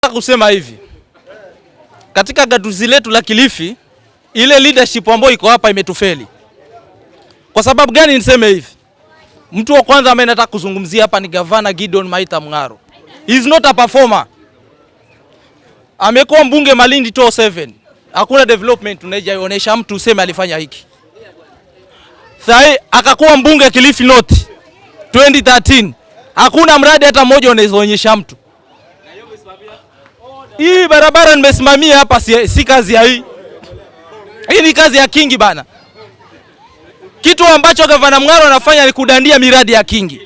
Kusema hivi, katika gatuzi letu la Kilifi, ile leadership ambayo iko hapa imetufeli. Kwa sababu gani niseme hivi? Mtu wa kwanza ambaye nataka kuzungumzia hapa ni Gavana Gideon Maitha Mng'aro. He is not a performer. Amekuwa mbunge Malindi 2007. Hakuna development unayeonyesha mtu useme alifanya hiki. Sasa akakuwa mbunge Kilifi North 2013. Hakuna mradi hata mmoja unawezaonyesha mtu. Hii barabara nimesimamia hapa si kazi ya hii. Hii ni kazi ya Kingi bana. Kitu ambacho Gavana Mng'aro anafanya ni kudandia miradi ya Kingi.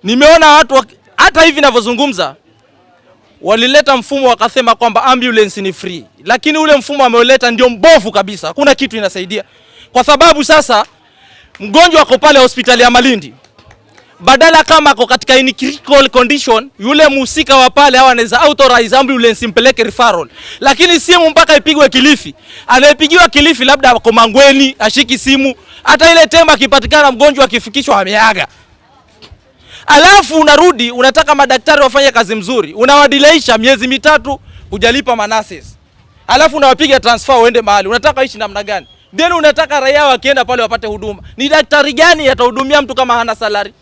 Nimeona watu hata hivi ninavyozungumza walileta mfumo wakasema kwamba ambulance ni free, lakini ule mfumo ameuleta ndio mbovu kabisa. Hakuna kitu inasaidia, kwa sababu sasa mgonjwa ako pale hospitali ya Malindi, badala kama ako katika in critical condition, yule mhusika wa pale au anaweza authorize ambulance impeleke referral, lakini simu mpaka ipigwe Kilifi. Anayepigiwa Kilifi labda ako Mangweni, ashiki simu hata ile tema, akipatikana mgonjwa akifikishwa ameaga. Alafu unarudi unataka madaktari wafanye kazi mzuri, unawadileisha miezi 3 hujalipa manurses, alafu unawapiga transfer uende mahali, unataka ishi namna gani? Then unataka raia wakienda pale wapate huduma. Ni daktari gani atahudumia mtu kama hana salary?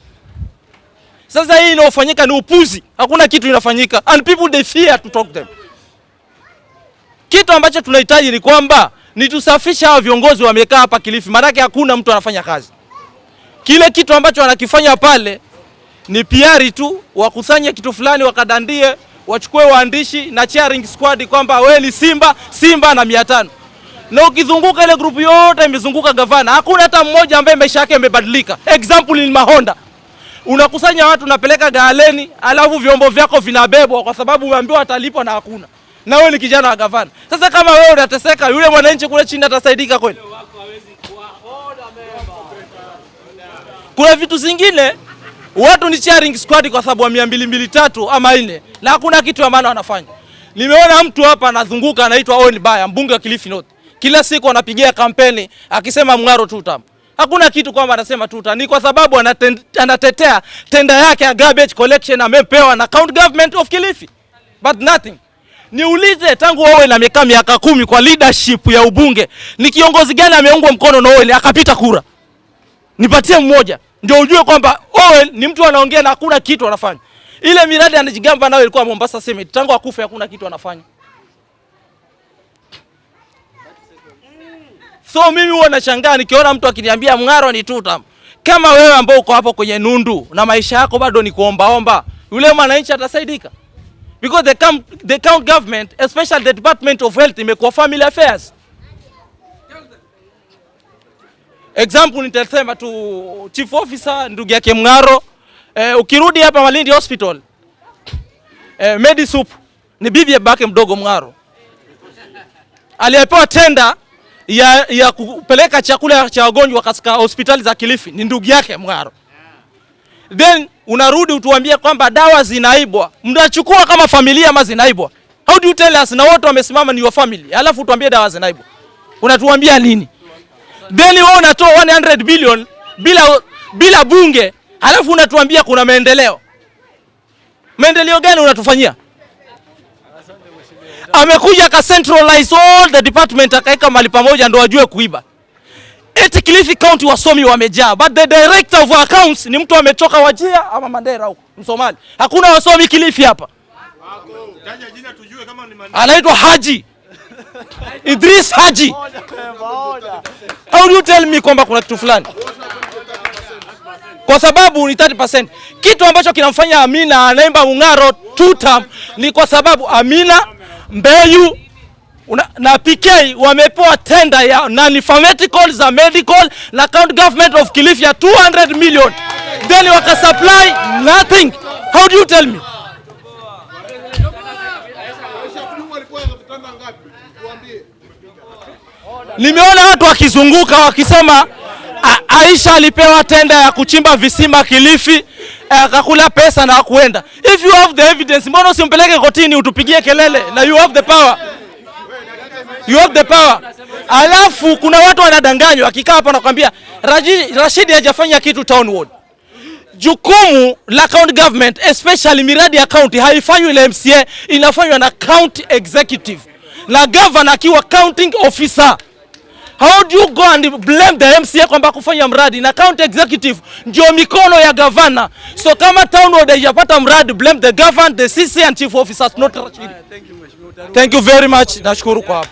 Sasa hii inayofanyika ni upuzi, hakuna kitu inafanyika, and people they fear to talk them. Kitu ambacho tunahitaji ni kwamba ni tusafishe hawa viongozi wamekaa hapa Kilifi, maanake hakuna mtu anafanya kazi. Kile kitu ambacho wanakifanya pale ni PR tu, wakusanye kitu fulani wakadandie, wachukue waandishi na cheering squad kwamba wewe ni Simba, Simba na 500. Na ukizunguka ile group yote imezunguka gavana, hakuna hata mmoja ambaye maisha yake yamebadilika. Example ni Mahonda. Unakusanya watu unapeleka galeni, alafu vyombo vyako vinabebwa kwa sababu umeambiwa atalipwa na hakuna. Na wewe ni kijana wa gavana. Sasa kama wewe unateseka, yule mwananchi kule chini atasaidika kweli? Kuna vitu zingine watu ni cheering squad kwa sababu ya 200 2 3 ama 4 na hakuna kitu ya maana wanafanya. Nimeona mtu hapa anazunguka anaitwa Owen Baya, mbunge wa Kilifi North. Kila siku anapigia kampeni akisema Mng'aro two term. Hakuna kitu kwamba anasema two term. Ni kwa sababu anatetea tenda yake ya garbage collection amepewa na county government of Kilifi. But nothing. Niulize, tangu Owen amekaa miaka 10 kwa leadership ya ubunge, ni kiongozi gani ameungwa mkono na Owen akapita kura? Nipatie mmoja ndio ujue kwamba Owen ni mtu anaongea na hakuna kitu anafanya. Ile miradi anajigamba nayo ilikuwa Mombasa Cement, tangu akufe hakuna kitu anafanya. So mimi huwa nashangaa nikiona mtu akiniambia Mng'aro ni two term. Kama wewe ambao uko hapo kwenye nundu na maisha yako bado ni kuombaomba, yule mwananchi atasaidika? Because the county government, especially the Department of Health, imekuwa family affairs. Example nitasema tu chief officer ndugu yake Mng'aro. Ukirudi hapa Malindi Hospital, Medisup ni bibi ya babake mdogo Mng'aro. Aliyepewa tenda ya kupeleka chakula cha wagonjwa katika hospitali za Kilifi ni ndugu yake Mng'aro. Then unarudi utuambie kwamba dawa zinaibwa. Mnachukua kama familia ama zinaibwa? How do you tell us na wote wamesimama ni your family? Alafu utuambie dawa zinaibwa. Unatuambia nini? Then wewe unatoa 100 billion bila bunge, alafu unatuambia kuna maendeleo. Maendeleo gani unatufanyia? Amekuja aka centralize all the department akaweka mali pamoja ndo wajue kuiba. Eti Kilifi County wasomi wamejaa, but the director of accounts ni mtu ametoka Wajia ama Mandera huko, Msomali. Hakuna wasomi Kilifi hapa. Anaitwa Haji Idris Haji. How do you tell me kwamba kuna kitu fulani? Kwa sababu ni 30%. Kitu ambacho kinamfanya Amina anaimba Mng'aro two term ni kwa sababu Amina Mbeyu na PK wamepewa tenda ya non-pharmaceutical za medical na county government of Kilifi ya 200 million. Then wakasupply nothing. How do you tell me? Nimeona watu wakizunguka wakisema Aisha alipewa tenda ya kuchimba visima Kilifi, akakula pesa na kuenda. If you have the evidence, mbona usimpeleke kotini utupigie kelele? Na you have the power. You have the power. Alafu kuna watu wanadanganywa wakikaa hapa nakwambia Rashid hajafanya kitu town ward. Jukumu la county government, especially miradi ya county, haifanywi na MCA, inafanywa na county executive na governor akiwa counting officer. How do you go and blame the MCA kwamba kufanya mradi na county executive ndio mikono ya governor? So kama town ward haijapata mradi, blame the governor, the CC and chief officers, not Rashid. Thank you very much. Nashukuru kwa hapo.